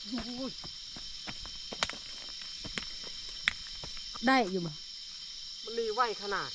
ໂອ້ຍ ໄດ້ຢູ່ບໍ່? ມັນນີ້ໄວຂະໜາດ.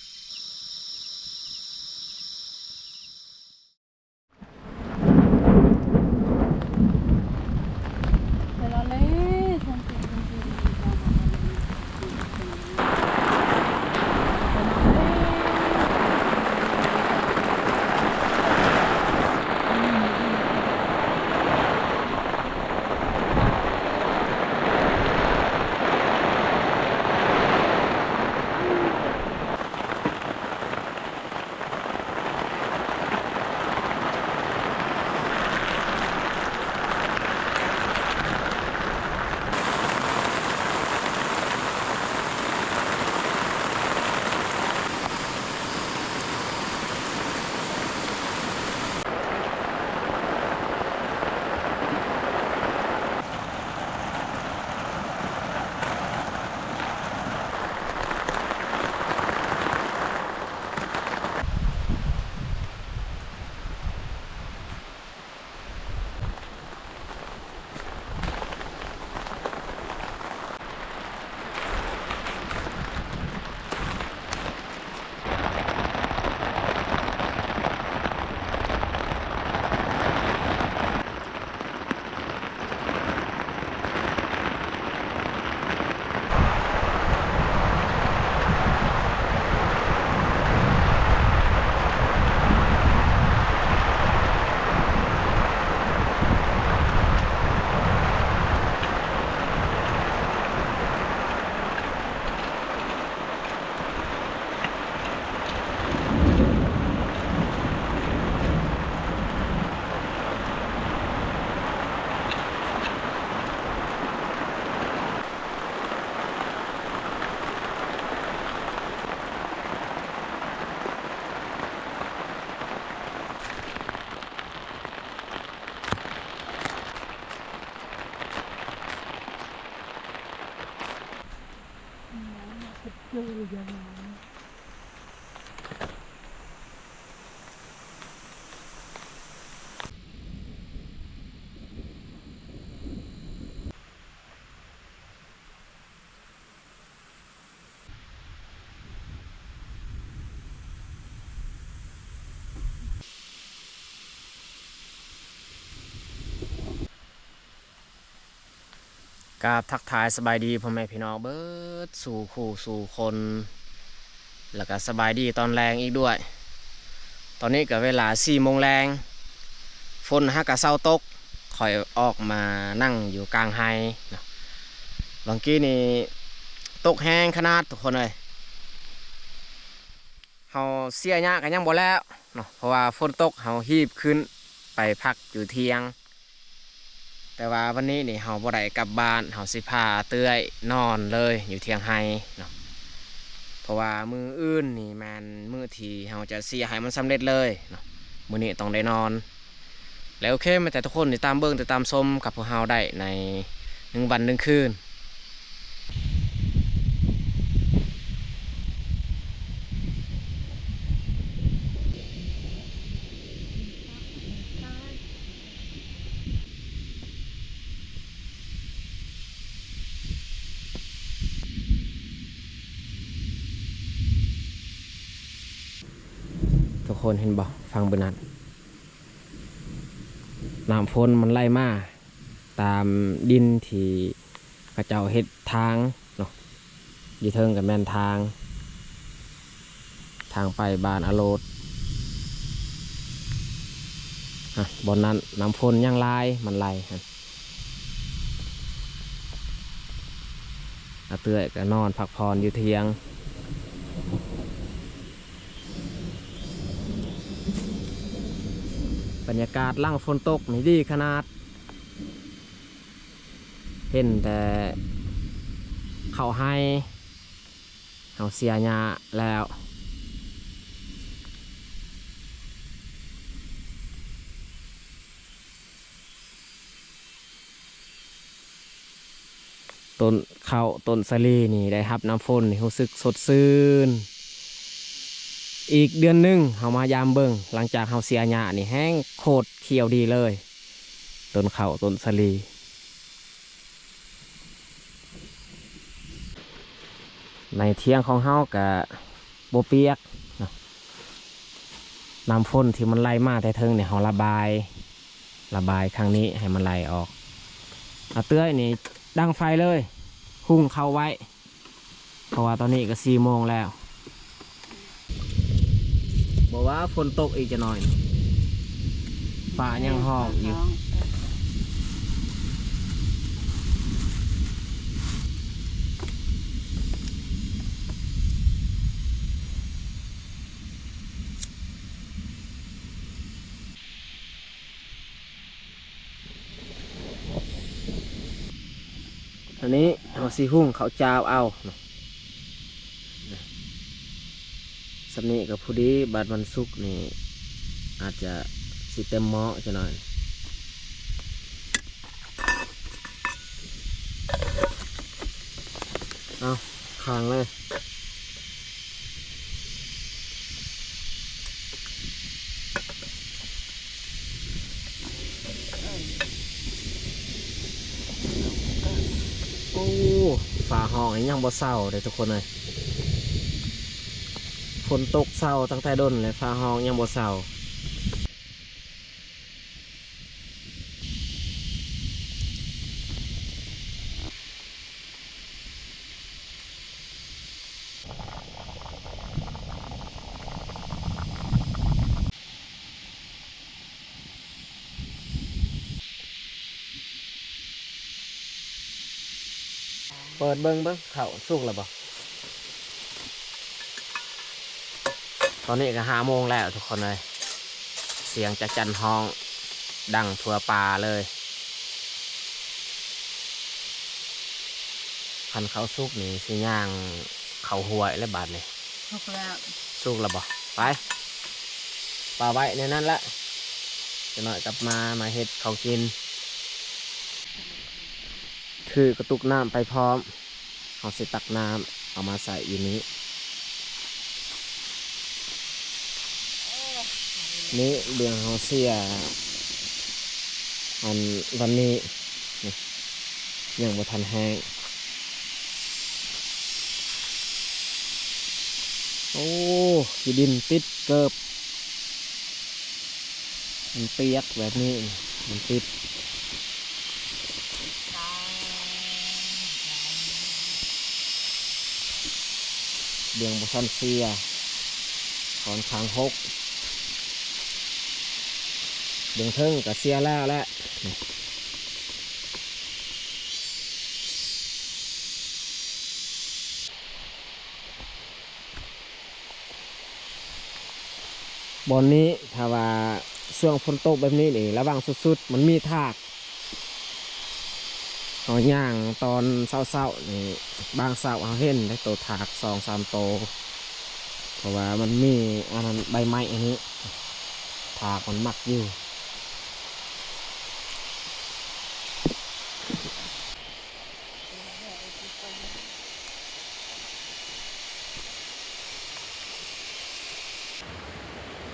ກາບທັກທາຍສະບາຍດີພໍ່ແມ່ພີ່ນ້ອງເບິດສູ່ຄູ່ສູ່ຄົນ ແລ້ວກະສະບາຍດີຕອນແລງອີກດ້ວຍ. ຕອນນີ້ກະເວລາສີ່ໂມງແລງ ຝົນຫາກະເຊົາຕົກ ຂ້ອຍອອກມານັ່ງຢູ່ກາງໄຮ່ເນາະ. ບາງກີ້ນີ້ຕົກແຮງຂະໜາດທຸກຄົນເອີຍ. ເຮົາເສຍຫຍ້າກະຍັງບໍ່ແລ້ວເນາະ ເພາະວ່າຝົນຕົກ ເຮົາຮີບຂຶ້ນໄປພັກຢູ່ທ່ຽງ. ແຕ່ວ່າວັນນີ້ນີ້ເຮົາບໍ່ໄດ້ກັບບ້ານ ເຮົາຊິພາເອື້ອຍນອນເລີຍຢູ່ທ່ຽງໄຮ່ເນາະ ເພາະວ່າມື້ອື່ນນີ້ແມ່ນມື້ທີ່ເຮົາຈະເສຍໃຫ້ມັນສຳເລັດເລີຍເນາະ. ມື້ນີ້ຕ້ອງໄດ້ນອນ ແລ້ວໂອເຄ ມາແຕ່ທຸກຄົນຕິດຕາມເບິ່ງ ຕິດຕາມຊົມກັບພວກເຮົາໄດ້ໃນໜຶ່ງວັນໜຶ່ງຄືນ. ທຸກຄົນເຫັນບໍ່ ຝັ່ງເບື້ອງນັ້ນ ນ້ຳຝົນມັນໄຫຼມາຕາມດິນທີ່ເຂົາເຈົ້າເຮັດທາງເນາະ. ຢູ່ເທິງກະແມ່ນທາງ ທາງໄປບ້ານອາໂລດ. ຮະ ບ່ອນນັ້ນນ້ຳຝົນຍັງຫຼາຍ ມັນໄຫຼຫັ້ນ. ອາເອື້ອຍກະນອນພັກຜ່ອນຢູ່ທ່ຽງ. ບັນຍາກາດຫຼັງຝົນຕົກນີ້ດີຂະໜາດ. ເຫັນແຕ່ເຂົ້າໄຮ່ ເຮົາເສຍຫຍ້າແລ້ວ. ຕົ້ນເຂົ້າຕົ້ນສາລີນີ້ໄດ້ຮັບນ້ຳຝົນນີ້ຮູ້ສຶກສົດຊື່ນ. ອີກເດືອນໜຶ່ງເຮົາມາຢາມເບິ່ງ ຫຼັງຈາກເຮົາເສຍຫຍ້ານີ້ແຮງໂຄດຂຽວດີເລີຍ ຕົ້ນເຂົ້າຕົ້ນສາລີ. ໃນຖຽງຂອງເຮົາກະບໍ່ປຽກເນາະ ນ້ຳຝົນທີ່ມັນໄຫຼມາແຕ່ເທິງນີ້ ເຮົາລະບາຍ ລະບາຍຂ້າງນີ້ໃຫ້ມັນໄຫຼອອກ. ອາເຕື້ອຍນີ້ດັງໄຟເລີຍ ຫຸ່ງເຂົ້າໄວ້ ເພາະວ່າຕອນນີ້ກໍສີ່ໂມງແລ້ວ. ບໍ່ວ່າຝົນຕົກອີກຈັກໜ່ອຍ ຟ້າຍັງຮ້ອງຢູ່. ອັນນີ້ເຮົາຊິຫຸ່ງເຂົ້າຈ້າວເອົາເນາະ ສ່ຳນີ້ກໍພໍດີ ບາດມັນສຸກນີ້ອາດຈະຊິເຕັມໝໍ້ຈັກໜ່ອຍ. ເອົາ ຄ້າງເລີຍ. ໂອ້ ຟ້າຮ້ອງນີ້ຍັງບໍ່ເຊົາເດ້ທຸກຄົນເອີຍ. ຝົນຕົກເຊົາຕັ້ງແຕ່ດົນແລ້ວ ຟ້າຮ້ອງຍັງບໍ່ເຊົາ. ເປີດເບິ່ງ ເບິ່ງເຂົ້າສຸກແລ້ວບໍ່? ຕອນນີ້ກໍຫ້າໂມງແລ້ວທຸກຄົນເອີຍ ສຽງຈັກຈັ່ນຮ້ອງດັງທົ່ວປ່າເລີຍ. ຄັນເຂົ້າສຸກນີ້ຊິຍ່າງເຂົ້າຫ້ວຍແລ້ວບາດນີ້. ສຸກແລ້ວ ສຸກແລ້ວບໍ່? ໄປ ປະໄວ້ໃນນັ້ນລະ ຈັກໜ້ອຍກັບມາ ມາເຮັດເຂົ້າກິນ. ຖືກະຕຸກນ້ຳໄປພ້ອມ ເຮົາຊິຕັກນ້ຳເອົາມາໃສ່ຢູ່ນີ້. ນີ້ເບື້ອງເຮົາເສຍ ອັນວັນນີ້ ນີ້ ຍັງບໍ່ທັນແຫ້ງ. ໂອ້ ຂີ້ດິນຕິດເກີບ ມັນປຽກແບບນີ້ ມັນຕິດ. ເບື້ອງບໍ່ທັນເສຍ ຂ້ອນຂ້າງຫົກ ເບື້ອງເທິງກໍເສຍແລ້ວແຫຼະ. ບ່ອນນີ້ຖ້າວ່າຊ່ວງຝົນຕົກແບບນີ້ນີ້ ລະວັງສຸດໆ ມັນມີທາກ. ເຮົາຍ່າງຕອນເຊົ້າໆນີ້ ບາງເຊົ້າເຮົາເຫັນໄດ໋ໂຕທາກສອງສາມໂຕ ເພາະວ່າມັນມີອັນນັ້ນ ໃບໄມ້ອັນນີ້ ທາກມັນມັກຢູ່.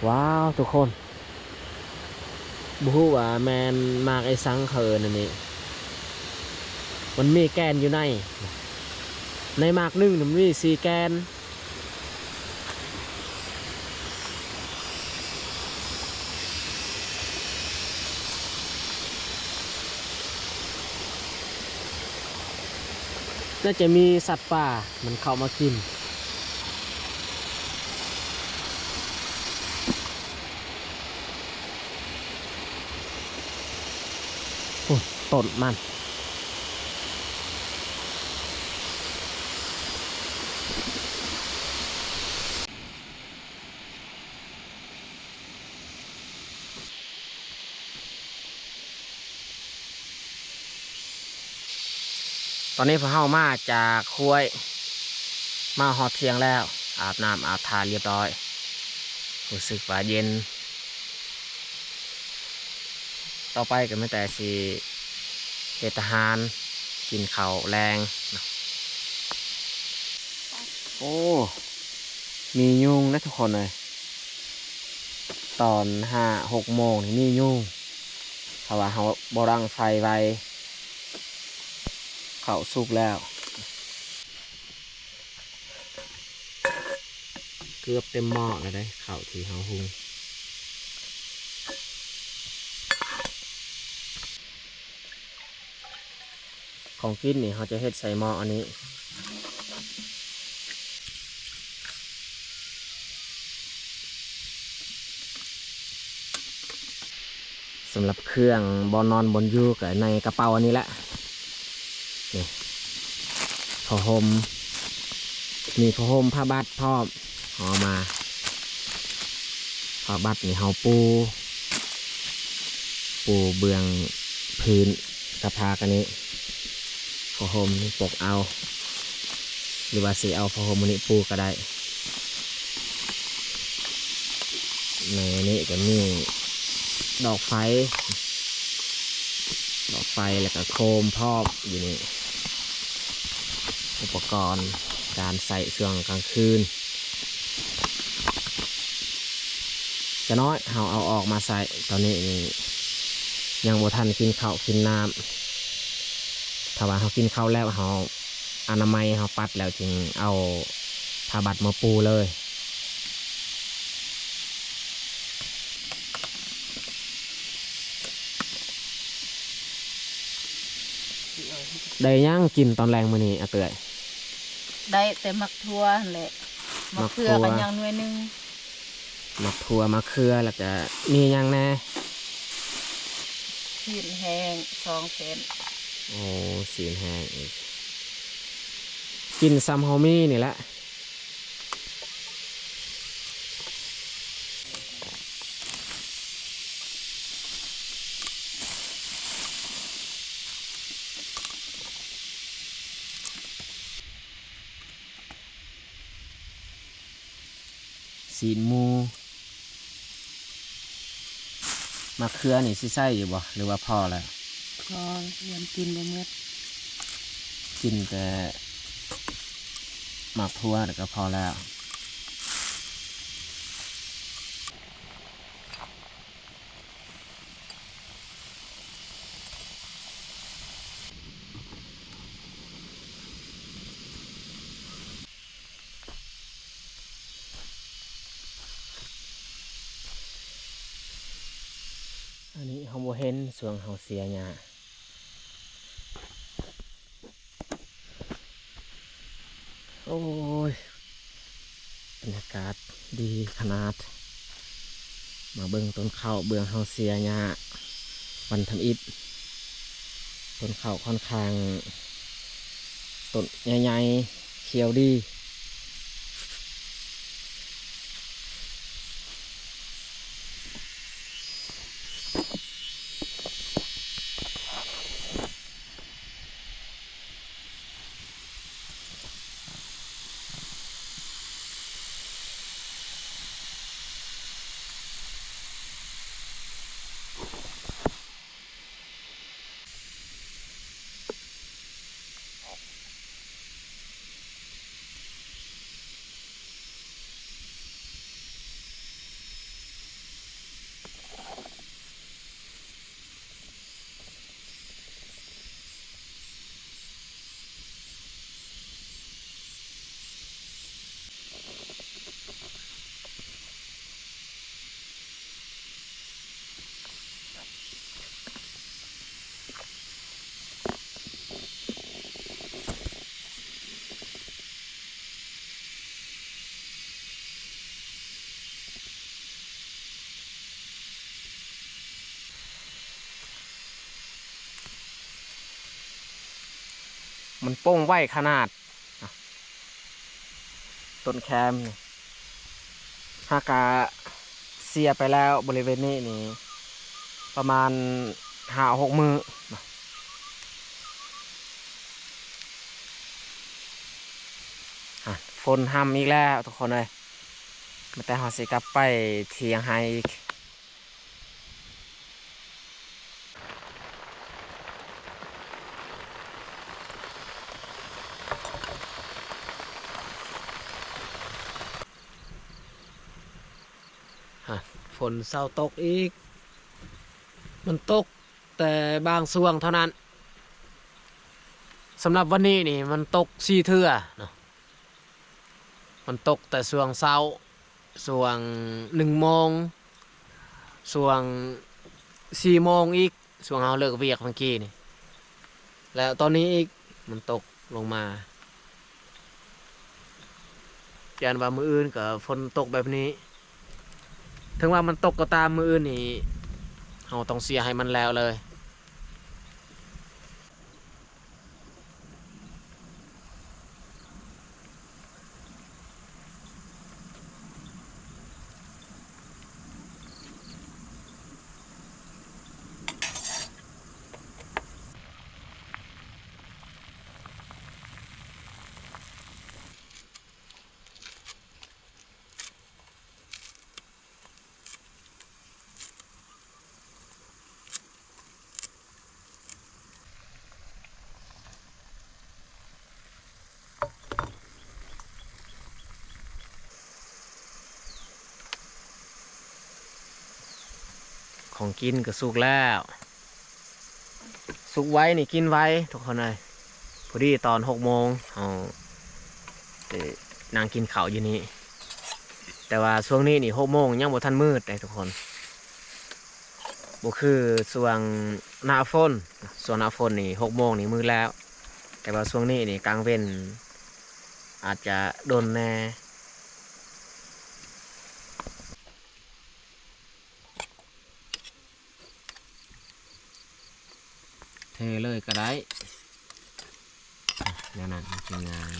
ວ້າວ ທຸກຄົນ ບໍ່ຮູ້ວ່າແມ່ນໝາກອີ່ສັງເຂົາເອີ້ນອັນນີ້ ມັນມີແກ່ນຢູ່ໃນ ໃນໝາກໜຶ່ງມັນມີສີ່ແກ່ນ. ໜ້າຈະມີສັດປ່າມັນເຂົ້າມາກິນ. ໂອ້ ຕົ້ນມັນ. ຕອນນີ້ພວກເຮົາມາຈາກຫ້ວຍ ມາຮອດຖຽງແລ້ວ ອາບນ້ຳອາບທ່າລຽບຮ້ອຍ ຮູ້ສຶກວ່າເຢັນ. ຕໍ່ໄປກໍມີແຕ່ຊິເຮັດອາຫານ ກິນເຂົ້າແລງເນາະ. ໂອ້ ມີຍຸງເດ້ທຸກຄົນເອີຍ ຕອນຫ້າຫົກໂມງນີ້ມີຍຸງ ຖ້າວ່າເຮົາບໍ່ດັງໄຟໄວ. ເຂົ້າສຸກແລ້ວ. ເກືອບເຕັມໝໍ້ແລ້ວເດ້ ເຂົ້າທີ່ເຮົາຫຸ່ງ. ຂອງກິນນີ້ເຮົາຈະເຮັດໃສ່ໝໍ້ອັນນີ້. ສຳລັບເຄື່ອງບ່ອນນອນບ່ອນຢູ່ກໍໃນກະເປົາອັນນີ້ແຫຼະ. ນີ້ ຜ້າຫົ່ມ ມີຜ້າຫົ່ມ ຜ້າບັດພ້ອມ ເຮົາເອົາມາ. ຜ້າບັດນີ້ເຮົາປູ ປູເບື້ອງພື້ນກັບຜ້າອັນນີ້. ຜ້າຫົ່ມນີ້ປົກເອົາ ຫຼືວ່າຊິເອົາຜ້າຫົ່ມອັນນີ້ປູກໍໄດ້. ໃນອັນນີ້ກໍມີດອກໄຟ ດອກໄຟ ແລ້ວກໍໂຄມພ້ອມຢູ່ນີ້. ອຸປະກອນການໃຊ້ຊ່ວງກາງຄືນ. ຈະນ້ອຍເຮົາເອົາອອກມາໃຊ້ ຕອນນີ້ນີ້ຍັງບໍ່ທັນກິນເຂົ້າກິນນ້ຳ. ຖ້າວ່າເຮົາກິນເຂົ້າແລ້ວ ເຮົາອະນາໄມ ເຮົາປັດແລ້ວ ຈຶ່ງເອົາຜ້າບັດມາປູເລີຍ. ໄດ້ຫຍັງກິນຕອນແລງມື້ນີ້ ອາເຕື້ອຍ? ໄດ້ແຕ່ໝາກຖົ່ວຫັ້ນແຫຼະ ໝາກເຂືອກໍຍັງໜ່ວຍໜຶ່ງ. ໝາກຖົ່ວ ໝາກເຂືອ ແລ້ວກະມີຫຍັງແດ່? ຊີ້ນແຫ້ງສອງເສັ້ນ. ໂອ້ ຊີ້ນແຫ້ງອີກ. ກິນສ່ຳເຮົາມີນີ້ແຫຼະ. ຊີ້ນໝູ. ໝາກເຂືອນີ້ຊິໃສ່ຢູ່ບໍ່ ຫຼືວ່າພໍແລ້ວ? ພໍ ຢ້ານກິນບໍ່ໝົດ. ກິນແຕ່ໝາກຖົ່ວນີ້ກໍພໍແລ້ວ. ອັນນີ້ເຮົາບໍ່ເຫັນ ຊ່ວງເຮົາເສຍຫຍ້າ. ໂອ້ຍ ບັນຍາກາດດີຂະໜາດ. ມາເບິ່ງຕົ້ນເຂົ້າເບື້ອງເຮົາເສຍຫຍ້າວັນທຳອິດ. ຕົ້ນເຂົ້າຂ້ອນຂ້າງຕົ້ນໃຫຍ່ໆ ຂຽວດີ. ມັນໂປ່ງໄວຂະໜາດ. ຕົ້ນແຄມນີ້ ຫາກະເສຍໄປແລ້ວ ບໍລິເວນນີ້ນີ້ປະມານຫ້າຫົກມື້. ຫັ້ນ ຝົນຮ່ຳອີກແລ້ວທຸກຄົນເອີຍ. ແຕ່ເຮົາຊິກັບໄປຖຽງໃຫ້ອີກ. ຫັ້ນ ຝົນເຊົາຕົກອີກ. ມັນຕົກແຕ່ບາງຊ່ວງເທົ່ານັ້ນ. ສຳລັບວັນນີ້ນີ້ມັນຕົກສີ່ເທື່ອເນາະ. ມັນຕົກແຕ່ຊ່ວງເຊົ້າ ຊ່ວງໜຶ່ງໂມງ ຊ່ວງສີ່ໂມງອີກ ຊ່ວງເຮົາເລີກວຽກເມື່ອກີ້ນີ້ ແລ້ວຕອນນີ້ອີກ ມັນຕົກລົງມາ. ຢ້ານວ່າມື້ອື່ນກໍຝົນຕົກແບບນີ້ ເຖິງວ່າມັນຕົກກໍຕາມ ມື້ອື່ນນີ້ເຮົາຕ້ອງເສຍໃຫ້ມັນແລ້ວເລີຍ. ຂອງກິນກໍສຸກແລ້ວ ສຸກໄວນີ້ກິນໄວທຸກຄົນເອີຍ. ພໍດີຕອນຫົກໂມງເຮົາໄດ້ນັ່ງກິນເຂົ້າຢູ່ນີ້ ແຕ່ວ່າຊ່ວງນີ້ນີ້ຫົກໂມງຍັງບໍ່ທັນມືດເດ້ທຸກຄົນ ບໍ່ຄືຊ່ວງໜ້າຝົນ. ຊ່ວງໜ້າຝົນນີ້ຫົກໂມງນີ້ມືດແລ້ວ ແຕ່ວ່າຊ່ວງນີ້ນີ້ກາງເວັນອາດຈະດົນແດ່. ເທເລີຍກໍໄດ້ ແນວນັ້ນມັນຊິງ່າຍ.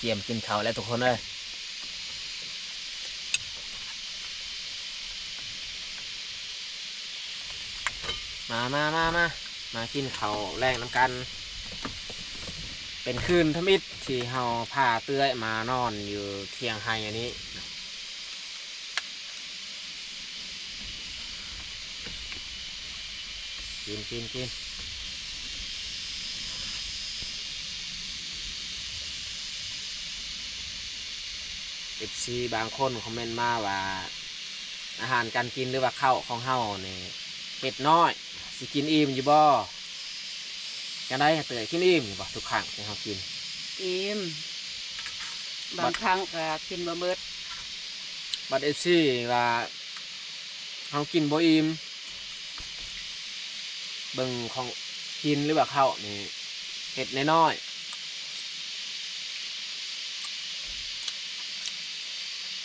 ກຽມກິນເຂົ້າແລ້ວທຸກຄົນເອີຍ. ມາ ມາ ມາ ມາ ມາກິນເຂົ້າແລງນຳກັນ ເປັນຄືນທຳອິດທີ່ເຮົາພາເອື້ອຍມານອນຢູ່ທ່ຽງໄຮ່ອັນນີ້. ກິນ ກິນ ກິນ. ເອັຟຊີບາງຄົນຄອມເມັນມາວ່າ ອາຫານການກິນ ຫຼືວ່າເຂົ້າຂອງເຮົານີ້ເຮັດນ້ອຍ ຊິກິນອີ່ມຢູ່ບໍ່? ຈັ່ງໃດ ເອື້ອຍກິນອີ່ມຢູ່ບໍ່ ທຸກຄັ້ງທີ່ເຮົາກິນ? ອີ່ມ ບາງຄັ້ງກໍກິນບໍ່ໝົດ. ບັດເອັຟຊີວ່າເຮົາກິນບໍ່ອີ່ມ ເບິ່ງຂອງກິນ ຫຼືວ່າເຂົ້ານີ້ເຮັດນ້ອຍໆ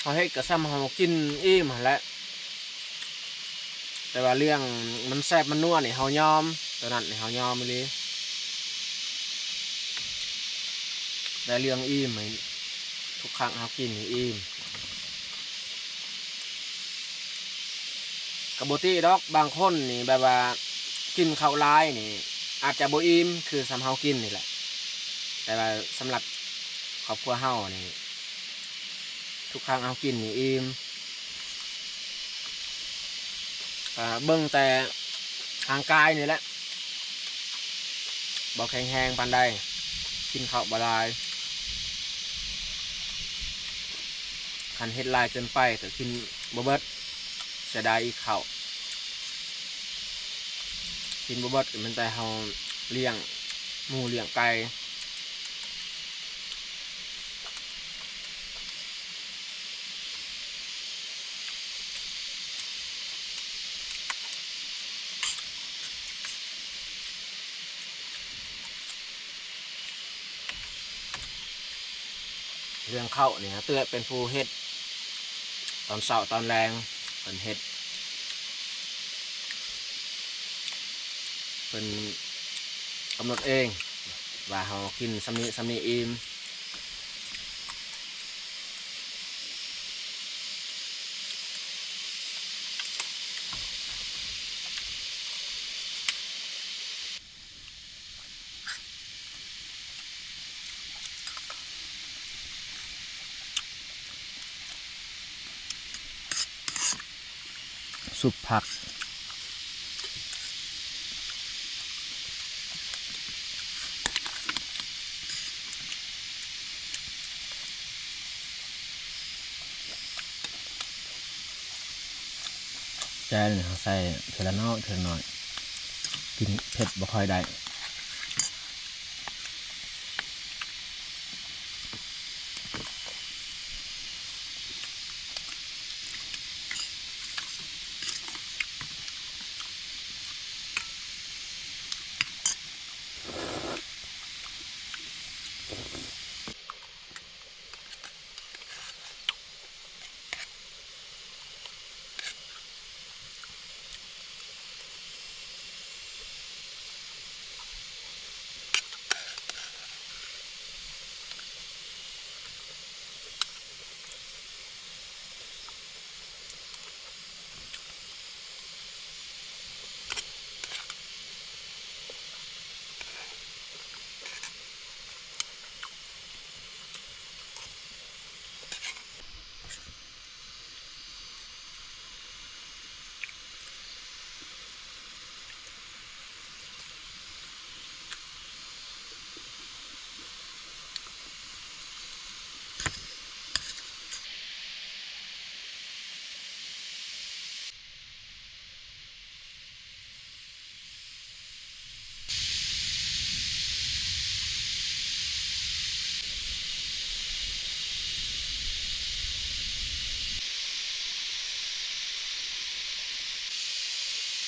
ເຮົາເຮັດກໍຊ່ຳເຮົາກິນອີ່ມຫັ້ນແຫຼະ. ແຕ່ວ່າເລື່ອງມັນແຊບມັນນົວນີ້ເຮົາຍອມ ໂຕນັ້ນນີ້ເຮົາຍອມອີ່ຫຼີ. ແຕ່ເລື່ອງອີ່ມນີ້ ທຸກຄັ້ງເຮົາກິນນີ້ອີ່ມ. ກໍບໍ່ຕິດອກ ບາງຄົນນີ້ແບບວ່າກິນເຂົ້າຫຼາຍນີ້ອາດຈະບໍ່ອີ່ມ ຄືສ່ຳເຮົາກິນນີ້ແຫຼະ. ແຕ່ວ່າສຳລັບຄອບຄົວເຮົານີ້ ທຸກຄັ້ງເຮົາກິນນີ້ອີ່ມ. ກໍເບິ່ງແຕ່ຮ່າງກາຍນີ້ແຫຼະ ບໍ່ແຂງແຮງປານໃດ ກິນເຂົ້າບໍ່ຫຼາຍ. ຄັນເຮັດຫຼາຍເກີນໄປກໍກິນບໍ່ເບິດ ເສຍດາຍອີກເຂົ້າ. ກິນບໍ່ເບິດກໍແມ່ນແຕ່ເຮົາລ້ຽງໝູລ້ຽງໄກ່. ເລື່ອງເຂົ້ານີ້ ເອື້ອຍເປັນຜູ້ເຮັດ ຕອນເຊົ້າຕອນແລງເພິ່ນເຮັດ ເພິ່ນກຳນົດເອງວ່າເຮົາກິນສ່ຳນີ້ສ່ຳນີ້ອີ່ມ. ຊຸບຜັກ ແຕ່ນີ້ເຮົາໃສ່ເທື່ອລະນ້ອຍເທື່ອລະນ້ອຍ ກິນເຜັດບໍ່ຄ່ອຍໄດ້.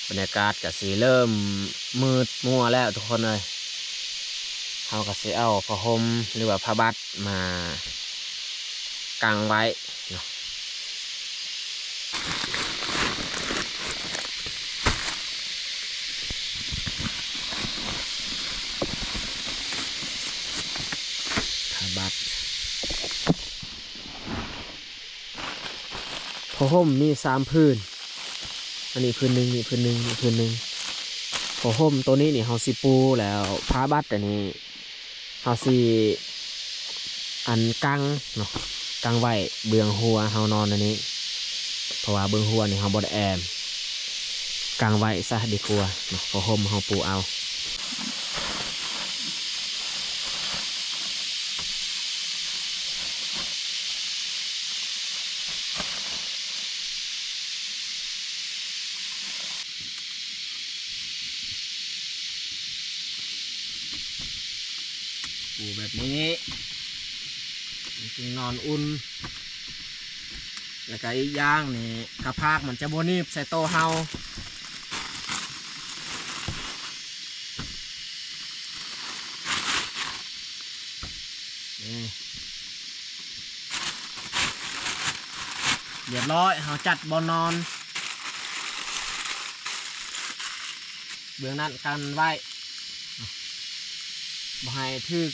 ບັນຍາກາດກະຊິເລີ່ມມືດມົວແລ້ວທຸກຄົນເອີຍ. ເຮົາກະຊິເອົາຜ້າຫົ່ມ ຫຼືວ່າຜ້າບັດມາກັງໄວ້ເນາະ. ຜ້າບັດ ຜ້າຫົ່ມມີສາມຜືນ ອັນນີ້ຜືນໜຶ່ງ ນີ້ຜືນໜຶ່ງ ນີ້ຜືນໜຶ່ງ. ຜ້າຫົ່ມໂຕນີ້ນີ້ເຮົາຊິປູແລ້ວ ຜ້າບັດອັນນີ້ ເຮົາຊິ ອັນ ກັງເນາະ ກັງໄວ້ເບື້ອງຫົວເຮົານອນອັນນີ້ ເພາະວ່າເບື້ອງຫົວນີ້ເຮົາບໍ່ໄດ້ແອ້ມ ກັງໄວ້ຊະດີກວ່າເນາະ. ຜ້າຫົ່ມເຮົາປູເອົາ ປູແບບນີ້ ມັນຈຶ່ງນອນອຸ່ນ ແລ້ວກະອີກຢ່າງນີ້ ກະພາກມັນຈະບໍ່ໜີບໃສ່ໂຕເຮົາ. ນີ້ ຮຽບຮ້ອຍ ເຮົາຈັດບ່ອນນອນ ເບື້ອງນັ້ນກັນໄວ້ ບໍ່ໃຫ້ຖືກ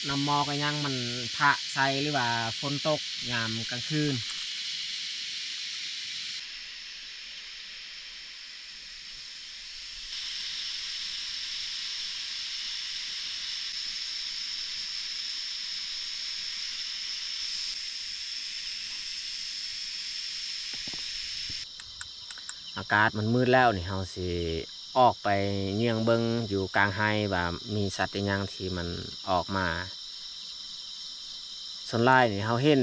ນ້ຳໝອກອີ່ຫຍັງມັນປະໃສ່ ຫຼືວ່າຝົນຕົກຍາມກາງຄືນ. ອາກາດມັນມືດແລ້ວນີ້ ເຮົາຊິອອກໄປເຍືອງເບິ່ງຢູ່ກາງໄຮ່ວ່າມີສັດອີ່ຫຍັງທີ່ມັນອອກມາ. ສ່ວນຫຼາຍນີ້ເຮົາເຫັນ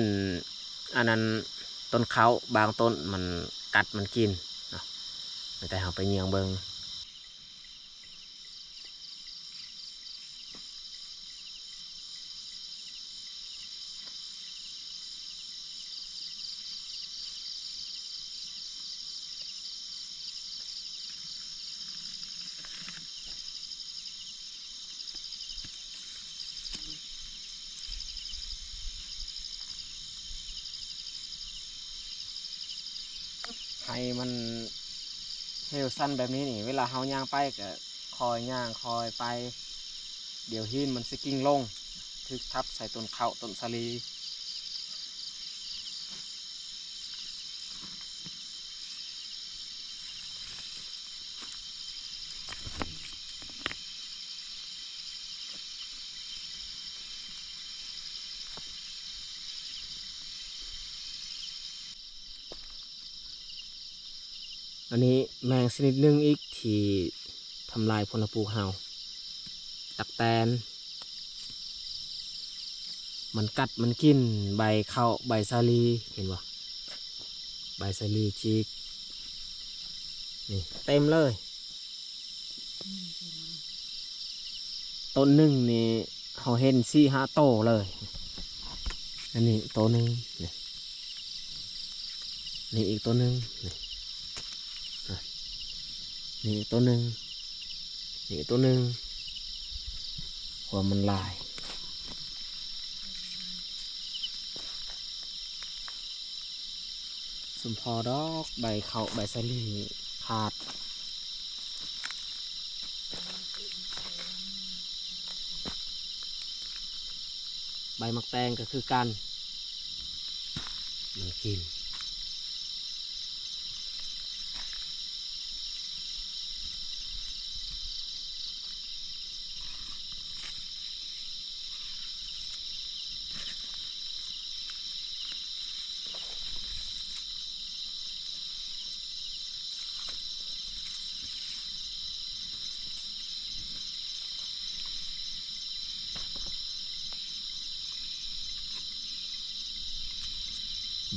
ອັນນັ້ນ ຕົ້ນເຂົ້າບາງຕົ້ນມັນກັດມັນກິນເນາະ ແຕ່ເຮົາໄປເຍືອງເບິ່ງ. ໄຮ່ມັນເຫວຊັນແບບນີ້ນີ້ ເວລາເຮົາຍ່າງໄປກະຄ່ອຍຍ່າງຄ່ອຍໄປ ດຽວຫີນມັນຊິກິ້ງລົງ ຖືກທັບໃສ່ຕົ້ນເຂົ້າຕົ້ນສາລີ. ອັນນີ້ແມງຊະນິດໜຶ່ງອີກທີ່ທຳລາຍຜົນລະປູກເຮົາ ຕັກແຕນ. ມັນກັດມັນກິນໃບເຂົ້າໃບສາລີ ເຫັນບໍ່? ໃບສາລີຈິກ ນີ້ເຕັມເລີຍ. ຕົ້ນໜຶ່ງນີ້ເຮົາເຫັນສີ່ຫ້າໂຕເລີຍ. ອັນນີ້ໂຕໜຶ່ງ ນີ້ ນີ້ອີກໂຕໜຶ່ງ ນີ້ ນີ້ອີກໂຕໜຶ່ງ ນີ້ອີກໂຕໜຶ່ງ. ຄວາມມັນຫຼາຍ. ສົມພໍດອກ ໃບເຂົ້າໃບສາລີຂາດ. ໃບໝາກແຕງກໍຄືກັນ ມັນກິນ.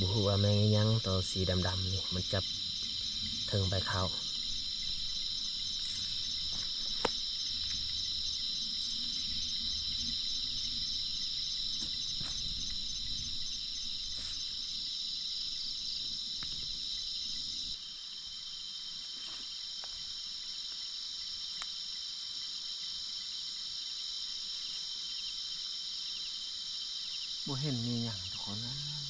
ບໍ່ຮູ້ວ່າແມງອີ່ຫຍັງ ໂຕສີດຳໆນີ້ ມັນຈັບເທິງໃບເຂົ້າ. ບໍ່ເຫັນມີຫຍັງທຸກຄົນເອີຍ.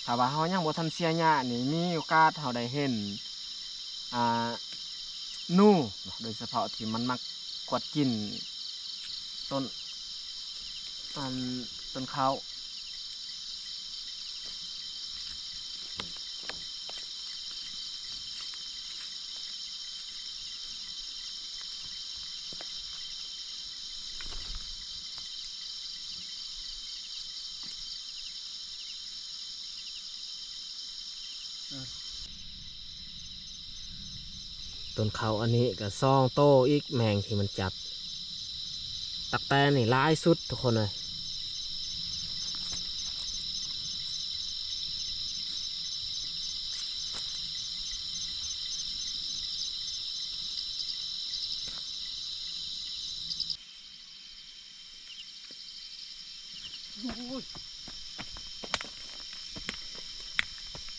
ຖ້າວ່າເຮົາຍັງບໍ່ທັນເສຍຫຍ້ານີ້ ມີໂອກາດເຮົາໄດ້ເຫັນ ອ່າ ໜູເນາະ ໂດຍສະເພາະທີ່ມັນມັກກວດກິນຕົ້ນ ອັນ ຕົ້ນເຂົ້າ. ຕົ້ນເຂົ້າອັນນີ້ກໍສອງໂຕອີກ ແມງທີ່ມັນຈັບ. ຕັກແຕນນີ້ຫຼາຍສຸດທຸກຄົນເອີຍ. ໂອ້ຍ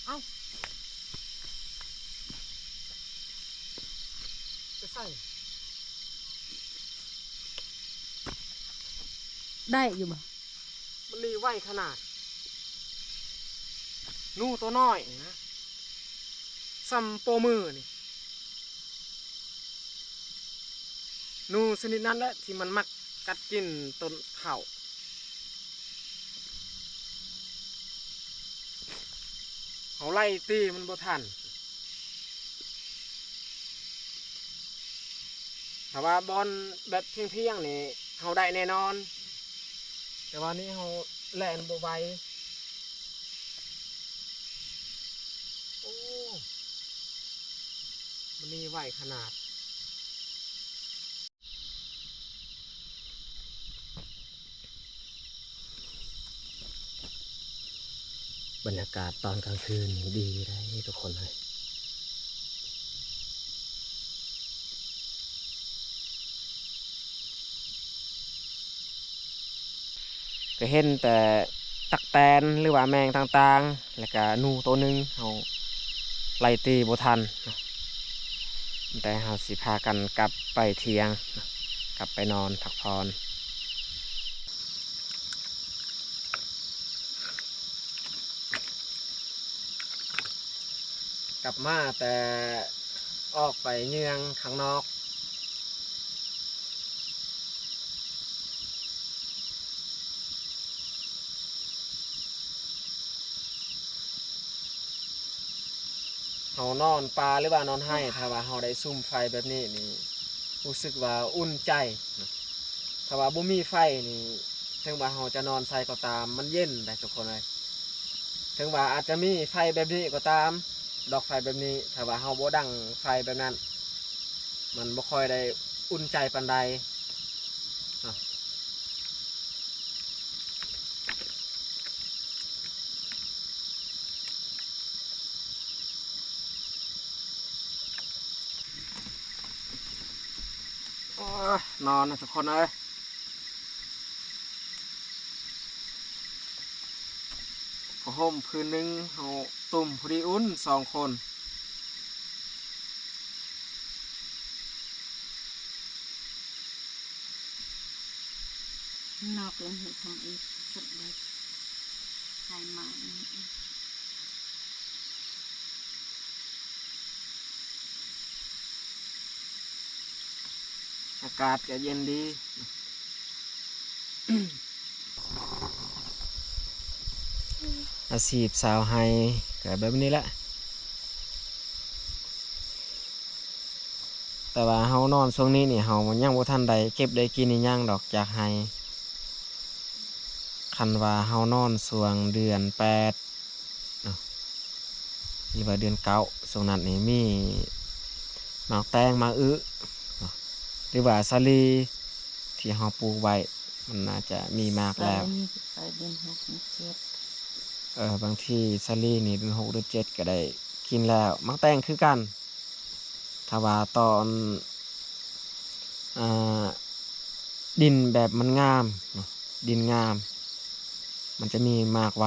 ເອົ້າ ໄປໃສ ໄດ້ຢູ່ບໍ່? ມັນນີ້ໄວຂະໜາດ ໜູໂຕນ້ອຍນະ ສ່ຳໂປ້ມືນີ້. ໜູຊະນິດນັ້ນແຫຼະທີ່ມັນມັກກັດກິນຕົ້ນເຂົ້າ. ເຮົາໄລ່ຕີມັນບໍ່ທັນ. ຖ້າວ່າບ່ອນແບບພຽງໆນີ້ ເຮົາໄດ້ແນ່ນອນ. ແຕ່ວ່ານີ້ເຮົາແລ່ນບໍ່ໄວ. ໂອ້ ມັນນີ້ໄວຂະໜາດ. ບັນຍາກາດຕອນກາງຄືນນີ້ດີເດ້ທຸກຄົນເອີຍ. ກໍເຫັນແຕ່ຕັກແຕນ ຫຼືວ່າແມງຕ່າງໆ ແລ້ວກະໜູໂຕໜຶ່ງ ເຮົາໄລ່ຕີບໍ່ທັນ. ແຕ່ເຮົາຊິພາກັນກັບໄປທ່ຽງ ກັບໄປນອນພັກຜ່ອນ. ກັບມາແຕ່ອອກໄປເຍືອງຂ້າງນອກ ເຮົານອນປ່າ ຫຼືວ່ານອນໄຮ່ ຖ້າວ່າເຮົາໄດ້ສຸມໄຟແບບນີ້ນີ້ ຮູ້ສຶກວ່າອຸ່ນໃຈ. ຖ້າວ່າບໍ່ມີໄຟນີ້ ເຖິງວ່າເຮົາຈະນອນໃສກໍຕາມ ມັນເຢັນໄດ໋ທຸກຄົນເອີຍ. ເຖິງວ່າອາດຈະມີໄຟແບບນີ້ກໍຕາມ ດອກໄຟແບບນີ້ ຖ້າວ່າເຮົາບໍ່ດັງໄຟແບບນັ້ນ ມັນບໍ່ຄ່ອຍໄດ້ອຸ່ນໃຈປານໃດເນາະ. ນອນນະທຸກຄົນເອີຍ. ຜ້າຫົ່ມຜືນໜຶ່ງ ເຮົາຕຸ້ມພໍດີອຸ່ນສອງຄົນ. ນອກເລີຍເຮັດທຳອິດສຸດເລີຍ ໄຄມາ. ອາກາດກໍເຢັນດີ. ອາຊີບຊາວໄຮ່ກໍແບບນີ້ແຫຼະ. ແຕ່ວ່າເຮົານອນຊ່ວງນີ້ນີ້ ເຮົາຍັງບໍ່ທັນໄດ້ເກັບໄດ້ກິນອີ່ຫຍັງດອກຈາກໄຮ່. ຄັນວ່າເຮົານອນຊ່ວງເດືອນແປດເນາະ ຫຼືວ່າເດືອນເກົ້າ ຊ່ວງນັ້ນນີ້ມີໝາກແຕງ ໝາກອຶເນາະ ຫຼືວ່າສາລີທີ່ເຮົາປູກໄວ້ ມັນໜ້າຈະມີໝາກແລ້ວ. ສາລີໄປເດືອນຫົກເດືອນເຈັດ ເອີ ບາງທີສາລີນີ້ເດືອນຫົກເດືອນເຈັດກໍໄດ້ກິນແລ້ວ. ໝາກແຕງຄືກັນ ຖ້າວ່າຕອນ ອ່າ ດິນແບບມັນງາມເນາະ ດິນງາມ ມັນຈະມີໝາກໄວ.